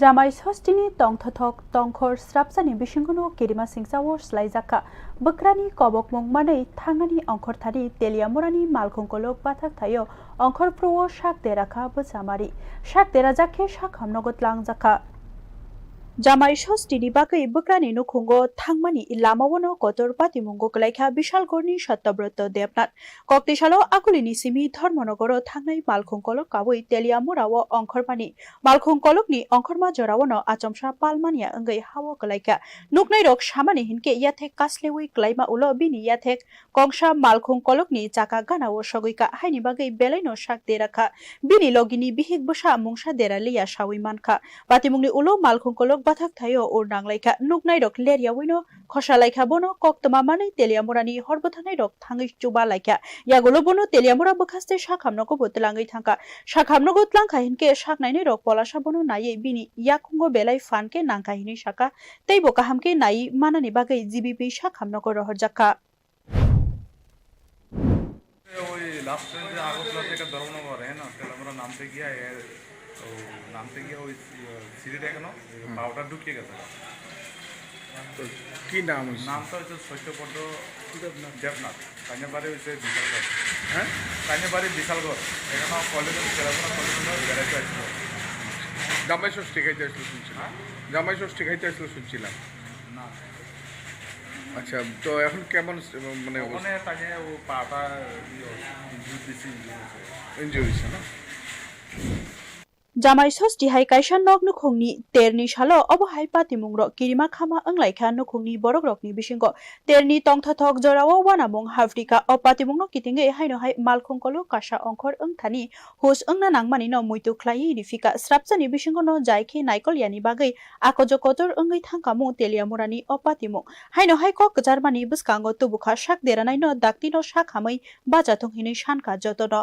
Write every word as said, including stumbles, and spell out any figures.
Jamai sostini tongthothok tongkhor srapsani bisingono kirima singchao swlaijakha. Bwkrani kobokmung manwi thangnani ongkhorthani Teliamurani malkhung kolok bathak thaio ongkhor phruo sak derakha bwchamari. Sak derajak khe sak hamnogo tlangjakha. Jamai sostini bagwi bwkrani nukhungo thangmani lamaono kotor patimungo kwlaikha Bishalgorni Satyabroto Debnath. Koktisalo akulini simi Dharmanagoro thangnai malkhung kolok kaui Teliamurao ongkhormani malkhung kolokni ongkhorma joraono achomsa palmania wngwi hao kwlaikha. Nuknairok samani hinkhe yathek kasleui kwlaima ulo bini yathek kongsa malkhung kolokni chaka ganao sogwikha, haini bagwi belaino sak derakha. Bini logini bihik bwsa mungsa dera liya saui mankha. Patimungni ulo malkhung kolok bathak thaio ur nanglaikha. Nuknairok leryaui no khosa laikha, bono koktwma manwi Teliamurani hor bwthangnai rok thangwi chuba laikha. Yagulo bono Teliamura bwkhaste sakhamnogo bo twlangwi thangkha. Sakhamnogo twlangkha hinkhe saknainai rok polasa bono naiwi bini yakungo belai phan khe nangkha hinwi sakha, tei bo kaham khe naiwi manani bagwi G B P sakhamnogo rohorjakha. ওই লাস্টে যে আগরতলা থেকে ধর্মনগর, হ্যাঁ না, তেলামুড়া নামতে গিয়া, এ, ও, নামতে গিয়া ওই, ইয়ে, সিঁড়িটা কেন, ওই হুম। পাওটা ঢুকিয়ে গেছে। তো কি নাম হয়েছে? নামটা হচ্ছে সত্যপদ্ম দেবনাথ। দেবনাথ। তাইনের বাড়ি হচ্ছে বিশালগড়। হ্যাঁ? তাইনের বাড়ি বিশালগড়। এখানে কলেজে, তেলামুড়া কলেজে বেড়াইতে আসছিল। জামাই ষষ্ঠী খাইতে আসছিল শুনছিলাম। হ্যাঁ? জামাই ষষ্ঠী খাইতে আসছিল শুনছিলাম। না। আচ্ছা, তো এখন কেমন স-, মানে অবস্থা? ওখানে তাকে ও পাটা ইয়ে হচ্ছে, ইনজুরি দিছে, ইনজুরি হচ্ছে। ইনজুরি হচ্ছে না? Jamai sosti hai kaisa nok nukhungni terni salo obo hai patimungrok kirima khama wnglaikha nukhungni borokrokni bisingo. Terni tongthothok jorao uanamung haphrikha. O patimungno kitingwi haino hai malkhung kolok kasa ongkhor wngthani hus wngna nangmanino muitu khlaiwi riphikha. Srapsani bisingono jai khe naikol yani bagwi akojo kotor wngwi thangkha mung Teliamurani o patimung. Haino hai kok kwcharmani bwskango tubukha sak deranaino daktino sak hamwi bachathung hinwi sankha jotono.